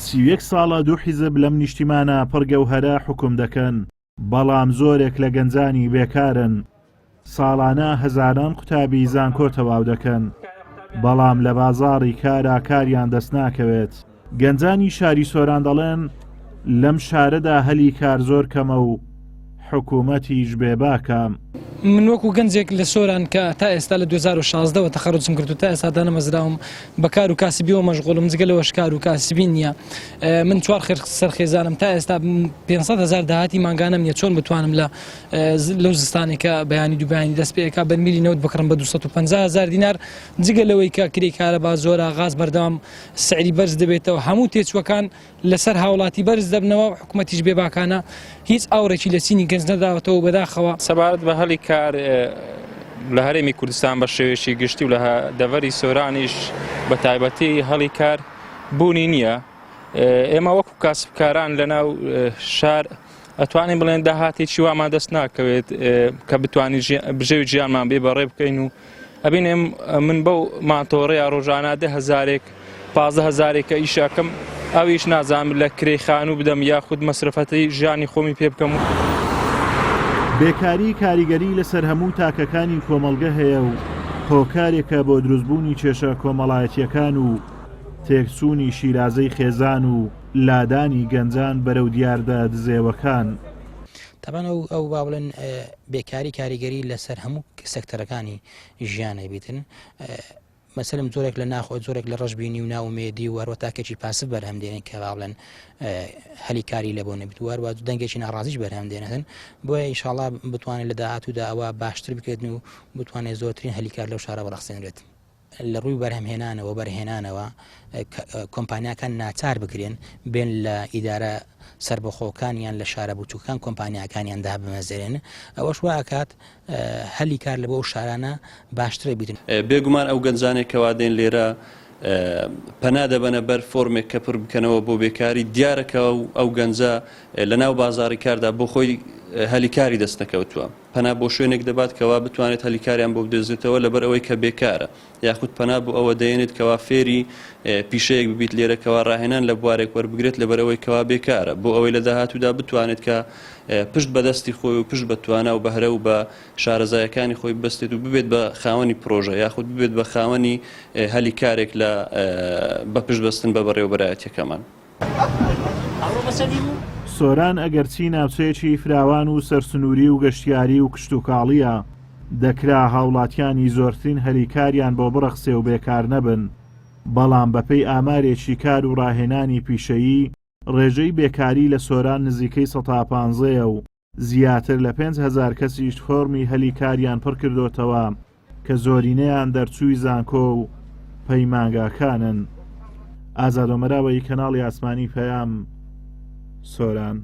31 ساڵە دوو حیزب لەم نیشتیمانە پڕ گەوهەرە حوکم دەکەن، بەڵام زۆرێک لە گەنجانی بێکارن، ساڵانە هەزاران قوتابی زانکۆ تەواو دەکەن، بەڵام لە بازاڕی کارا کاریان دەستناکەوێت. گەنجانی شاری سۆران دەڵێن، لەم شارەدا هەلی کار زۆر کەمە و حکوومەتیش بێباکە. من وەکو گەنجێک لە سۆران کە تا ئێستا لە 2016 وە تەخەروجم کرد و تا ئێستا دانەمەزراوم بە کار و کاسبیەوە مەشغوڵم جگە لەوەش کار و کاسبی نییە من چوار سەر خێزانم تا ئێستا 500 هزار داهاتی مانگانەم نییە چۆن بتوانم لە لەو زستانێک کە بەیانی دووبیانی دەست پێکا بەرمیلی نەوت بکڕم بە 250 هزار دینار جگە لەوەی کە کرێی کارەبا زۆرە غاز بەردەوام سعری بەرز دەبێتەوە هەموو تێچووەکان لەسەر هاوڵاتی بەرز دەبنەوە و حکومەتیش بێباکانە هیچ ئاوڕێکی لە چینی گەنج نەداوەتەوە بەداخەوە. سەبارەت بە هەلی کار لە هەرێمی کوردستان بە شێوەیەکی گشتی و لە دەڤەری سۆرانیش بە تایبەتی هەلی کار بوونی نییە ئێمە وەکو کاسبکاران لە ناو شار ئەتوانین بڵێن داهاتێکی وامان دەست ناکەوێت کە بتوانین بژێوی ژیانمان بێ بەڕێ بکەین و ئەبینێم من بەو ماتۆڕەیە ڕۆژانە دە هەزارێک پازدە هەزارێک کە ئیشەکەم ئەویش نازانم لە کرێی خانوو بدەم یاخود مەسرەفەتی ژیانی خۆمی پێ بکەم و. بێکاری کاریگەری لەسەر هەموو تاکەکانی کۆمەڵگە هەیە و هۆکارێکە بۆ دروستبوونی کێشە کۆمەڵایەتییەکان و تێکچوونی شیرازەی خێزان و لادانی گەنجان بەرەو دیاردە دزێوەکان. تەبعەن ئەو ئەو با بڵێن بێکاری کاریگەری لەسەر هەموو سێکتەرەکانی ژیان ئەبیتن مەسەلم جۆرێک لە ناخۆ جۆرێک لە ڕەشبینی و ناومێدی و هەروە تاکێکی پاسف بەرهەم دێنن کە با بڵێن هەلی کاری لە بۆ نەبێت و هەروە دەنگێکی ناڕازیش بەرهەم دێنن بۆیە ئیشاڵا بتوانێت لە داهاتوودا ئەوە باشتر بکرێتن و بتوانێت زۆرترین هەلی کار لەو شارە بڕەخسێنرێت. لە ڕووی بەرهەمهێنانەوە بەرهێنانەوە کۆمپانیاکان ناچار بکرێن بێن لە ئیدارە سربەخۆکان یان لە شارە بچووکان کۆمپانیاکانیان دابمەزرێن ئەوەش وا ئەکات هەلی کار لە بۆ ئەو شارانە باشترە بیتن. بێگومان ئەو گەنجانەی کەوا دێن لێرە پەنا دەبەنە بەر فۆرمێک کە پر بکەنەوە بۆ بێکاری، دیارە کە ئەو گەنجە لەناو بازاڕی کاردا بۆ خۆی هەلی کاری دەست نەکەوتووە. پەنا بۆ شوێنێک دەبات کەوا بتوانێت هەلی کاریان بۆ بدۆزێتەوە لەبەر ئەوەی کە بێکارە یاخود پەنا بۆ ئەوە دەێنێت کەوا فێری پیشەیەک ببیت لێرە کەوا ڕاهێنان لە بوارێک وەربگرێت لەبەر ئەوەی کەوا بێکارە بۆ ئەوەی لە داهاتوودا بتوانێت کە پشت بە دەستی خۆی و پشت بە توانا و بەهرە و بە شارەزایەکانی خۆی ببەستێت و ببێت بە خاوەنی پرۆژە یاخود ببێت بە خاوەنی هەلی کارێک لە بە پشت بەستن بە بەڕێوەبەرایەتیەکەمان. سۆران ئەگەرچی ناوچەیەکی فراوان و سەرسنووری و گەشتیاری و کشتوکاڵییە، دەکرا هاوڵاتیانی زۆرترین هەلی کاریان بۆ بڕەخسێ و بێکار نەبن، بەڵام بەپێی ئامارێکی کار و ڕاهێنانی پیشەیی، ڕێژەی بێکاری لە سۆران نزیکەی سەتا پانزەیە و زیاتر لە 5000 کەسیش فۆرمی هەلی کاریان پڕکردۆتەوە کە زۆرینەیان دەرچووی زانکۆ و پەیمانگاکانن. ئازاد ئۆمەراوەیی کەناڵی ئاسمانی پەیام، سۆران.